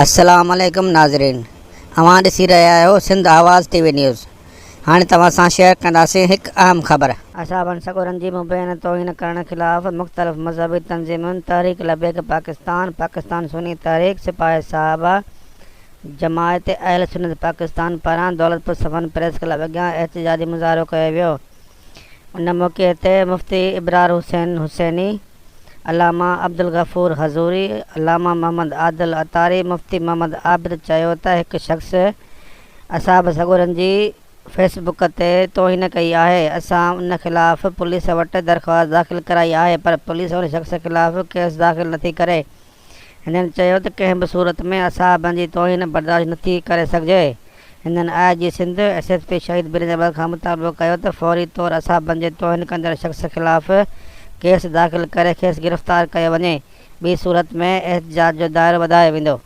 السلام عليڪم ناظرين اوهان ڏسي رهيا آهيو سنڌ آواز ٽي وي نيوز هاڻي توهان سان شيئر ڪنداسين هڪ اهم خبر. اصحابن سڳورن جي مبينا توهين ڪرڻ خلاف مختلف مذهبي تنظيمن تحريڪ لبيڪ پاڪستان، پاڪستان سني تحريڪ، سپاهه صحابه، جماعت اهل سنت پاڪستان پاران دولتپور سفن پريس ڪلب اڳيان احتجاجي مظاهرو ڪيو ويو. ان موقعي تي مفتي ابرار حسين حسيني، علامه عبدالغفور حضوري، علامه محمد عادل عطاري، مفتي محمد عابد چيو ته هڪ شخص اصحاب سڳورن جي فيس بڪ تي توهين ڪئي آهي، اسان ان خلاف پوليس وٽ درخواست داخل ڪرائي آهي پر پوليس ان شخص خلاف ڪيس داخل نٿي ڪري. هنن چيو ته ڪنهن به صورت ۾ اصحابن جي توهين برداشت نٿي ڪري سگهجي. هنن I G Sindh, S S P Shaheed Benazirabad کان مطالبو ڪيو ته فوري طور اصحابن جي توهين ڪندڙ شخص خلاف ڪيس داخل ڪري کيس گرفتار ڪيو وڃي، ٻي صورت ۾ احتجاج جو دائرو وڌايو ويندو.